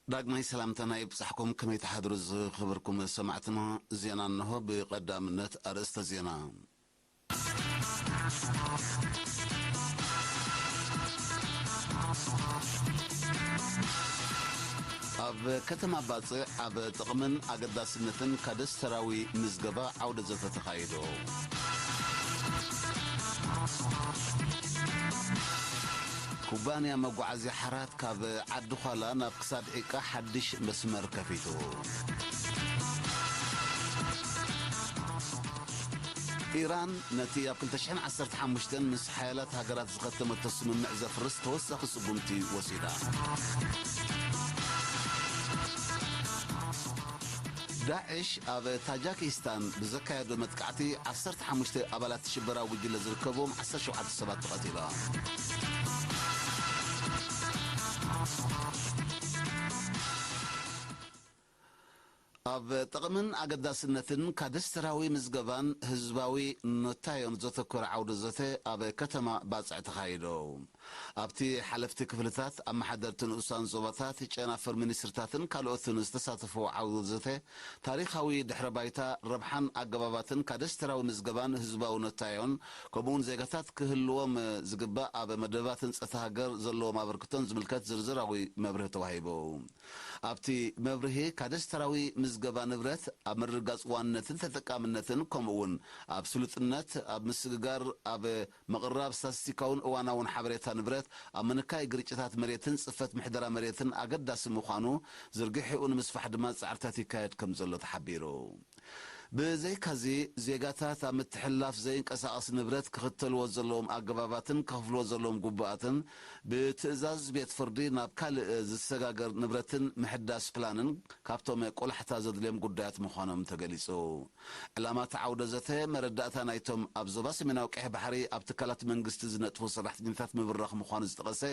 ዳግማይ ሰላምታና ይብጻሕኩም። ከመይ ትሓድሩ ዝኽብርኩም ሰማዕትና? ዜና እንሆ። ብቐዳምነት ኣርእስተ ዜና። ኣብ ከተማ ባጽዕ ኣብ ጥቕምን ኣገዳስነትን ካዳስተራዊ ምዝገባ ዓውደ ዘተ ተኻይዱ። ኩባንያ መጓዓዝያ ሓራት ካብ ዓዲ ዃላ ናብ ክሳድ ዒቃ ሓድሽ መስመር ከፊቱ። ኢራን ነቲ ኣብ ክልተ ሽሕን ዓሰርተ ሓሙሽተን ምስ ሓያላት ሃገራት ዝኸተመቶ ስምምዕ ዘፍርስ ተወሳኺ ስጉምቲ ወሲዳ። ዳዕሽ ኣብ ታጃኪስታን ብዘካየዶ መጥቃዕቲ ዓሰርተ ሓሙሽተ ኣባላት ሽበራዊ ጉጅለ ዝርከብዎም ዓሰርተ ሸውዓተ ሰባት ተቐቲሎም። ኣብ ጥቕምን ኣገዳስነትን ካዳስተራዊ ምዝገባን ህዝባዊ ኖታዮን ዘተኮረ ዓውደ ዘተ ኣብ ከተማ ባጽዕ ተኻይዱ። ኣብቲ ሓለፍቲ ክፍልታት፣ ኣመሓደርቲ ንኡሳን ዞባታት፣ ጨናፍር ሚኒስትርታትን ካልኦትን ዝተሳተፍዎ ዓውደ ዘተ፣ ታሪኻዊ ድሕረ ባይታ፣ ረብሓን ኣገባባትን ካዳስተራዊ ምዝገባን ህዝባዊ ኖታዮን፣ ከምኡውን ዜጋታት ክህልዎም ዝግባእ ኣብ መደባትን ጸጥታ ሃገር ዘለዎም ኣበርክቶን ዝምልከት ዝርዝራዊ መብርሂ ተዋሂቡ። ኣብቲ መብርሂ፣ ካዳስተራዊ ምዝገባ ንብረት ኣብ ምርግጋጽ ዋንነትን ተጠቃምነትን፣ ከምኡውን ኣብ ስሉጥነት፣ ኣብ ምስግጋር፣ ኣብ ምቕራብ ስታትስቲካውን እዋናውን ሓበሬታ ንብረት፣ ኣብ ምንካይ ግርጭታት መሬትን ጽፈት ምሕደራ መሬትን ኣገዳሲ ምዃኑ፣ ዝርግሒኡ ንምስፋሕ ድማ ጻዕርታት ይካየድ ከም ዘሎ ተሓቢሩ። ብዘይካዚ፣ ዜጋታት ኣብ ምትሕልላፍ ዘይንቀሳቐስ ንብረት ክኽተልዎ ዘለዎም ኣገባባትን ክኸፍልዎ ዘለዎም ግቡኣትን፣ ብትእዛዝ ቤት ፍርዲ ናብ ካልእ ዝሰጋገር ንብረትን ምሕዳስ ፕላንን ካብቶም ቆላሕታ ዘድልዮም ጉዳያት ምዃኖም ተገሊጹ። ዕላማ እቲ ዓውደ ዘተ፣ መረዳእታ ናይቶም ኣብ ዞባ ሰሜናዊ ቀይሕ ባሕሪ ኣብ ትካላት መንግስቲ ዝነጥፉ ሰራሕተኛታት ምብራኽ ምዃኑ ዝጠቐሰ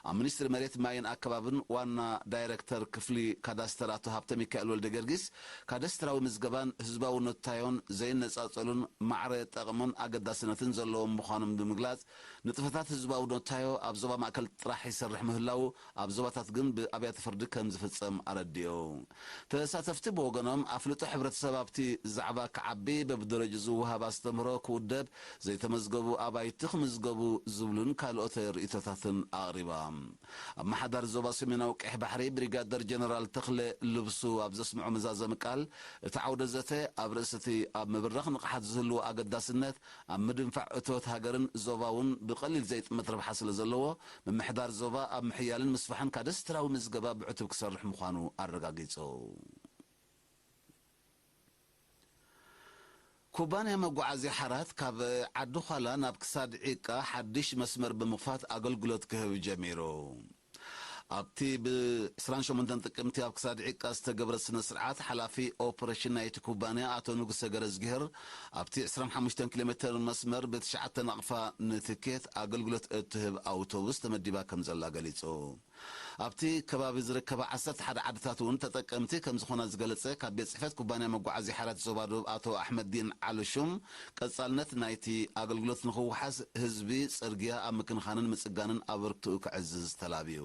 ኣብ ሚኒስትሪ መሬት፣ ማይን ኣከባብን ዋና ዳይረክተር ክፍሊ ካዳስተር ኣቶ ሃብተ ሚካኤል ወልደ ጊዮርጊስ፣ ካዳስተራዊ ምዝገባን ህዝባዊ ኖታዮን ዘይነጻጸሉን ማዕረ ጠቕምን ኣገዳስነትን ዘለዎም ምዃኖም ብምግላጽ፣ ንጥፈታት ህዝባዊ ኖታዮ ኣብ ዞባ ማእከል ጥራሕ ይሰርሕ ምህላዉ፣ ኣብ ዞባታት ግን ብኣብያተ ፍርዲ ከም ዝፍጸም ኣረዲኡ። ተሳተፍቲ ብወገኖም፣ ኣፍልጦ ሕብረተሰብ ኣብቲ ዛዕባ ክዓቢ፣ በብደረጅኡ ዝወሃብ ኣስተምህሮ ክውደብ፣ ዘይተመዝገቡ ኣባይቲ ክምዝገቡ ዝብሉን ካልኦት ርእይቶታትን ኣቕሪባ። ኣመሓዳሪ ዞባ ሰሜናዊ ቀይሕ ባሕሪ ብሪጋደር ጀነራል ተኽለ ልብሱ ኣብ ዘስምዖ መዛዘሚ ቃል፣ እቲ ዓውደ ዘተ ኣብ ርእሲ እቲ ኣብ ምብራኽ ንቕሓት ዝህልዎ ኣገዳስነት፣ ኣብ ምድንፋዕ እቶት ሃገርን ዞባውን ብቐሊል ዘይጥመት ረብሓ ስለ ዘለዎ፣ ምምሕዳር ዞባ ኣብ ምሕያልን ምስፋሕን ካዳስተራዊ ምዝገባ ብዕቱብ ክሰርሕ ምዃኑ ኣረጋጊጹ። ኩባንያ መጓዓዝያ ሓራት ካብ ዓዲ ዃላ ናብ ክሳድ ዒቃ ሓድሽ መስመር ብምኽፋት ኣገልግሎት ክህብ ጀሚሩ። ኣብቲ ብ ዕስራን ሸሞንተን ጥቅምቲ ኣብ ክሳድ ዒቃ ዝተገብረ ስነ ስርዓት፣ ሓላፊ ኦፕሬሽን ናይቲ ኩባንያ ኣቶ ንጉሰ ገረዝግሄር፣ ኣብቲ ዕስራን ሓሙሽተን ኪሎ ሜተር መስመር ብትሽዓተ ናቕፋ ንትኬት ኣገልግሎት እትህብ ኣውቶቡስ ተመዲባ ከም ዘላ ገሊጹ። ኣብቲ ከባቢ ዝርከባ ዓሰርተ ሓደ ዓድታት እውን ተጠቀምቲ ከም ዝኾና ዝገለጸ ካብ ቤት ጽሕፈት ኩባንያ መጓዓዝያ ሓራት ዞባ ደቡብ ኣቶ ኣሕመድዲን ዓልሹም፣ ቀጻልነት ናይቲ ኣገልግሎት ንኽወሓስ ህዝቢ ጽርግያ ኣብ ምክንኻንን ምጽጋንን ኣበርክትኡ ከዕዝዝ ተላብዩ።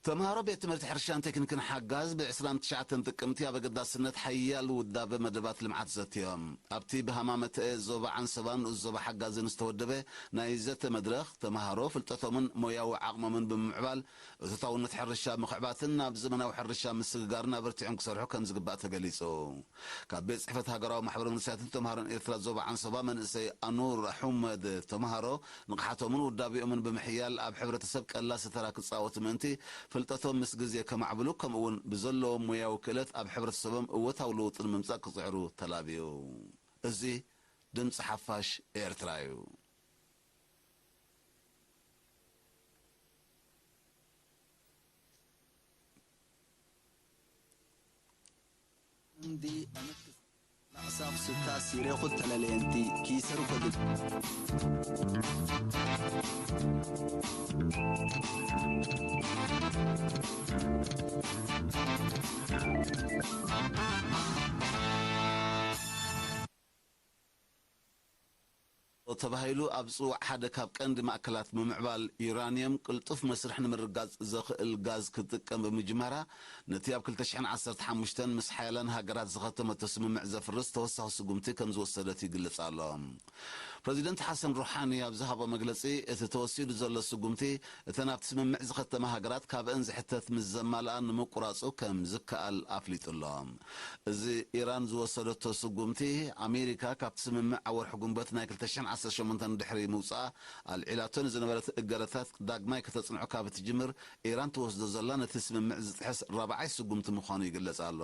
ተምሃሮ ቤት ትምህርቲ ሕርሻን ቴክኒክን ሓጋዝ ብ ዕስራን ትሽዓተን ጥቅምቲ ኣብ ኣገዳስነት ሓያል ውዳበ መደባት ልምዓት ዘትዮም። ኣብቲ ብሃማመተኤ ዞባ ዓንሰባን ንኡስ ዞባ ሓጋዝን ዝተወደበ ናይ ዘተ መድረኽ፣ ተምሃሮ ፍልጠቶምን ሞያዊ ዓቕሞምን ብምምዕባል እቶታውነት ሕርሻ ምኽዕባትን ናብ ዘመናዊ ሕርሻ ምስግጋርን ኣበርቲዖም ክሰርሑ ከም ዝግባእ ተገሊጹ። ካብ ቤት ጽሕፈት ሃገራዊ ማሕበራዊ መንእሰያትን ተምሃሮን ኤርትራ ዞባ ዓንሰባ መንእሰይ ኣኑር ሑመድ፣ ተምሃሮ ንቕሓቶምን ውዳቤኦምን ብምሕያል ኣብ ሕብረተሰብ ቀላሲ ተራ ክጻወቱ ምእንቲ፣ ፍልጠቶም ምስ ግዜ ከማዕብሉ፣ ከምኡውን ብዘለዎም ሞያዊ ክእለት ኣብ ሕብረተሰቦም እወታዊ ለውጢ ንምምጻእ ክጽዕሩ ተላብዩ። እዚ ድምጺ ሓፋሽ ኤርትራ እዩ። እንዲ ኣመት ናዕሳ ክስታ ሲሬኹ ተለለየንቲ ኪሰሩ ከግል ተባሂሉ ኣብ ዝጽዋዕ ሓደ ካብ ቀንዲ ማእከላት ምምዕባል ዩራንየም ቅልጡፍ መስርሕ ንምርጋጽ ዘኽእል ጋዝ ክትጥቀም ብምጅማራ፣ ነቲ ኣብ ክልተ ሽሕን ዓሰርተ ሓሙሽተን ምስ ሓያላን ሃገራት ዝኸተመቶ ስምምዕ ዘፍርስ ተወሳኺ ስጉምቲ ከም ዝወሰደት ይግለጽ ኣሎ። ፕረዚደንት ሓሰን ሩሓኒ ኣብ ዝሃቦ መግለጺ፣ እቲ ተወሲዱ ዘሎ ስጉምቲ እተን ኣብቲ ስምምዕ ዝኸተማ ሃገራት ካብአን ዝሕተት ምስ ዘማልኣን ንምቁራጹ ከም ዝከኣል ኣፍሊጡ ኣሎ። እዚ ኢራን ዝወሰደቶ ስጉምቲ፣ ኣሜሪካ ካብቲ ስምምዕ ኣብ ወርሒ ጉንበት ናይ ክልተ ሽሕን ዓሰርተ ሸሞንተን ድሕሪ ምውጻኣ ኣልዒላቶ ንዝነበረት እገዳታት ዳግማይ ከተጽንዖ ካብ እትጅምር፣ ኢራን ትወስዶ ዘላ ነቲ ስምምዕ ዝጥሕስ ራብዓይ ስጉምቲ ምዃኑ ይግለጽ ኣሎ።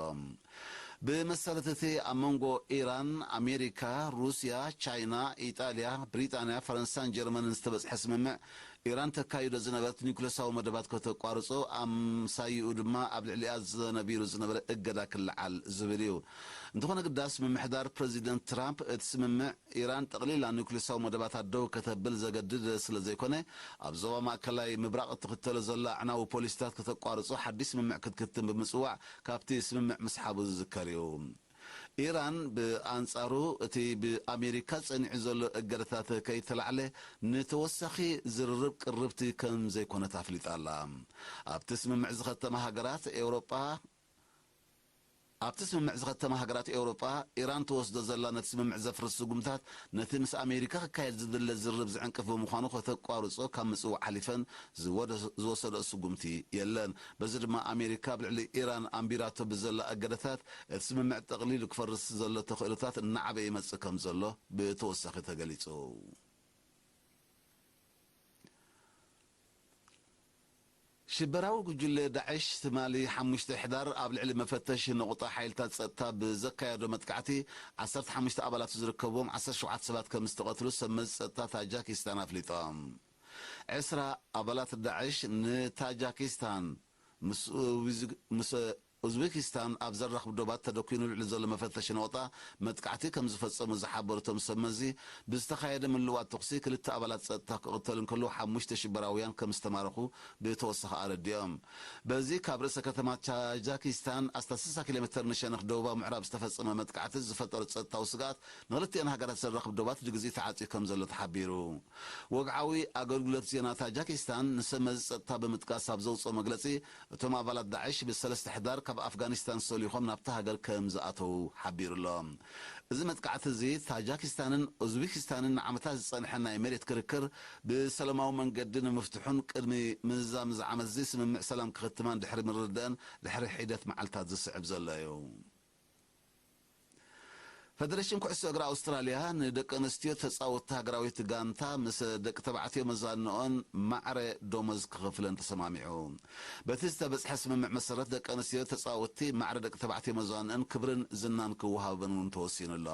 ብመሰረት እቲ ኣብ መንጎ ኢራን፣ ኣሜሪካ፣ ሩስያ፣ ቻይና፣ ኢጣልያ፣ ብሪጣንያ፣ ፈረንሳን ጀርመንን ዝተበጽሐ ስምምዕ፣ ኢራን ተካይዶ ዝነበረት ኒውክለሳዊ መደባት ከተቋርጾ፣ ኣምሳይኡ ድማ ኣብ ልዕሊኣ ዘነቢሩ ዝነበረ እገዳ ክለዓል ዝብል እዩ። እንተኾነ ግዳ፣ ምምሕዳር ፕረዚደንት ትራምፕ እቲ ስምምዕ ኢራን ጠቕሊላ ኒውክለሳዊ መደባታ ደው ከተብል ዘገድድ ስለ ዘይኮነ፣ ኣብ ዞባ ማእከላይ ምብራቕ እትኽተሎ ዘላ ኣዕናዊ ፖሊሲታት ከተቋርጾ ሓድሽ ስምምዕ ክትክትን ብምጽዋዕ ካብቲ ስምምዕ ምስሓቡ ዝዝከር እዩ። ኢራን ብኣንጻሩ፣ እቲ ብኣሜሪካ ጸኒዑ ዘሎ እገዳታት ከይተላዕለ ንተወሳኺ ዝርርብ ቅርብቲ ከም ዘይኮነት ኣፍሊጣ ኣላ። ኣብቲ ስምምዕ ዝኸተማ ሃገራት ኤውሮጳ ኣብቲ ስምምዕ ዝኸተማ ሃገራት ኤውሮጳ፣ ኢራን ትወስዶ ዘላ ነቲ ስምምዕ ዘፍርስ ስጉምታት፣ ነቲ ምስ ኣሜሪካ ክካየድ ዝድለ ዝርርብ ዝዕንቅፍ ብምዃኑ፣ ከተቋርጾ ካብ ምጽዋዕ ሓሊፈን ዝወደ-፣ ዝወሰደኦ ስጉምቲ የለን። በዚ ድማ ኣሜሪካ ኣብ ልዕሊ ኢራን ኣንቢራቶ ብዘላ እገዳታት፣ እቲ ስምምዕ ጠቕሊሉ ክፈርስ ዘሎ ተኽእሎታት እናዓበየ ይመጽእ ከም ዘሎ ብተወሳኺ ተገሊጹ። ሽበራዊ ጉጅለ ዳዕሽ ትማሊ ሓሙሽተ ሕዳር ኣብ ልዕሊ መፈተሺ ነቑጣ ሓይልታት ጸጥታ ብዘካየዶ መጥቃዕቲ ዓሰርተ ሓሙሽተ ኣባላት ዝርከብዎም ዓሰርተ ሸውዓተ ሰባት ከም ዝተቐትሉ ሰብ መዚ ጸጥታ ታጃኪስታን ኣፍሊጦም። ዕስራ ኣባላት ዳዕሽ ንታጃኪስታን ምስ ኡዝ-፣ ምስ ኡዝቤኪስታን ኣብ ዘራኽብ ዶባት ተደኲኑ ልዕሊ ዘሎ መፈተሺ ነቑጣ መጥቃዕቲ ከም ዝፈጸሙ ዝሓበሩ እቶም ሰብ መዚ፣ ብዝተኻየደ ምልዋጥ ተኹሲ ክልተ ኣባላት ጸጥታ ክቕተሉ እንከለዉ፣ ሓሙሽተ ሽበራውያን ከም ዝተማረኹ ብተወሳኺ ኣረዲኦም። በዚ ካብ ርእሰ ከተማ ታጃኪስታን ኣስታት ስሳ ኪሎ ሜተር ንሸነኽ ደቡባዊ ምዕራብ ዝተፈጸመ መጥቃዕቲ ዝፈጠሮ ጸጥታዊ ስግኣት ንኽልቲአን ሃገራት ዘራኽብ ዶባት ንግዜ ተዓጽዩ ከም ዘሎ ተሓቢሩ። ወግዓዊ ኣገልግሎት ዜና ታጃኪስታን ንሰብ መዚ ጸጥታ ብምጥቃስ ኣብ ዘውጽኦ መግለጺ፣ እቶም ኣባላት ዳዕሽ ብሰለስተ ሕዳር ካብ ኣፍጋኒስታን ሰሊኾም ናብታ ሃገር ከም ዝኣተዉ ሓቢሩ ኣሎ። እዚ መጥቃዕቲ እዚ ታጃኪስታንን ኡዝቤኪስታንን ንዓመታት ዝጸንሐ ናይ መሬት ክርክር ብሰላማዊ መንገዲ ንምፍትሑን ቅድሚ ምዝዛም እዚ ዓመት እዚ ስምምዕ ሰላም ክኽትማን ድሕሪ ምርድእን ድሕሪ ሒደት መዓልታት ዝስዕብ ዘሎ እዩ። ፈደሬሽን ኩዕሶ እግሪ ኣውስትራልያ ንደቂ ኣንስትዮ ተጻወትቲ ሃገራዊት ጋንታ ምስ ደቂ ተባዕትዮ መዛንኦን ማዕረ ደሞዝ ክኸፍለን ተሰማሚዑ። በቲ ዝተበጽሐ ስምምዕ መሰረት፣ ደቂ ኣንስትዮ ተጻወትቲ ማዕረ ደቂ ተባዕትዮ መዛንኦን ክብርን ዝናን ክወሃበን እውን ተወሲኑ ኣሎ።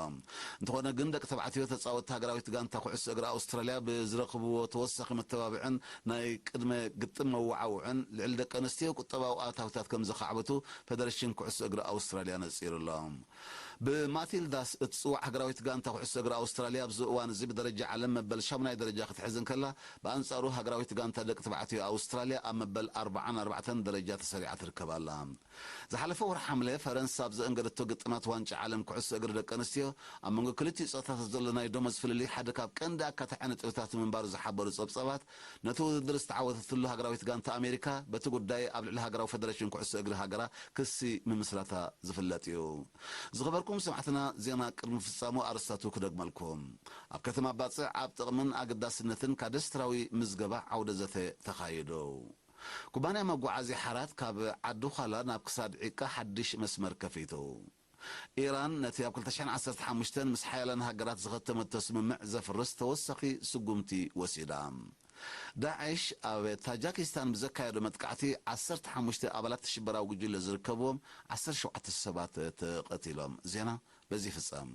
እንተኾነ ግን፣ ደቂ ተባዕትዮ ተጻወትቲ ሃገራዊት ጋንታ ኩዕሶ እግሪ ኣውስትራልያ ብዝረኽብዎ ተወሳኺ መተባብዕን ናይ ቅድመ ግጥም መወዓውዕን ልዕሊ ደቂ ኣንስትዮ ቁጠባዊ ኣታዊታት ከም ዘኻዕበቱ ፈደሬሽን ኩዕሶ እግሪ ኣውስትራልያ ነጺሩ ኣሎ። ብማቲልዳስ እትጽዋዕ ሃገራዊት ጋንታ ኩዕሶ እግሪ ኣውስትራልያ ኣብዚ እዋን እዚ ብደረጃ ዓለም መበል ሻሙናይ ደረጃ ክትሕዝ እንከላ፣ ብኣንጻሩ ሃገራዊት ጋንታ ደቂ ተባዕትዮ ኣውስትራልያ ኣብ መበል ኣርባዓን ኣርባዕተን ደረጃ ተሰሪዓ ትርከብ ኣላ። ዝሓለፈ ወርሒ ሓምለ ፈረንሳ ኣብ ዘእንገደቶ ግጥማት ዋንጫ ዓለም ኩዕሶ እግሪ ደቂ ኣንስትዮ፣ ኣብ መንጎ ክልቲኡ ጾታታት ዘሎ ናይ ደሞዝ ፍልልይ ሓደ ካብ ቀንዲ ኣካታዒ ነጥብታት ምንባሩ ዝሓበሩ ጸብጻባት፣ ነቲ ውድድር ዝተዓወተትሉ ሃገራዊት ጋንታ ኣሜሪካ በቲ ጉዳይ ኣብ ልዕሊ ሃገራዊ ፈደሬሽን ኩዕሶ እግሪ ሃገራ ክሲ ምምስራታ ዝፍለጥ እዩ። ዝኸበርኩም ሰማዕትና፣ ዜና ቅድሚ ፍጻሙ ኣርእስታቱ ክደግመልኩም። ኣብ ከተማ ባጽዕ ኣብ ጥቕምን ኣገዳስነትን ካዳስትራዊ ምዝገባ ዓውደ ዘተ ተኻይዱ። ኩባንያ መጓዓዝያ ሓራት ካብ ዓዲ ዃላ ናብ ክሳድ ዒቃ ሓድሽ መስመር ከፊቱ። ኢራን ነቲ ኣብ ክልተ ሽሕን ዓሰርተ ሓሙሽተን ምስ ሓያላን ሃገራት ዝኸተመቶ ስምምዕ ዘፍርስ ተወሳኺ ስጉምቲ ወሲዳ። ዳዕሽ ኣብ ታጃኪስታን ብዘካየዶ መጥቃዕቲ ዓሰርተ ሓሙሽተ ኣባላት ሽበራዊ ጉጅለ ዝርከብዎም ዓሰርተ ሸውዓተ ሰባት ተቐቲሎም። ዜና በዚ ይፍጸም።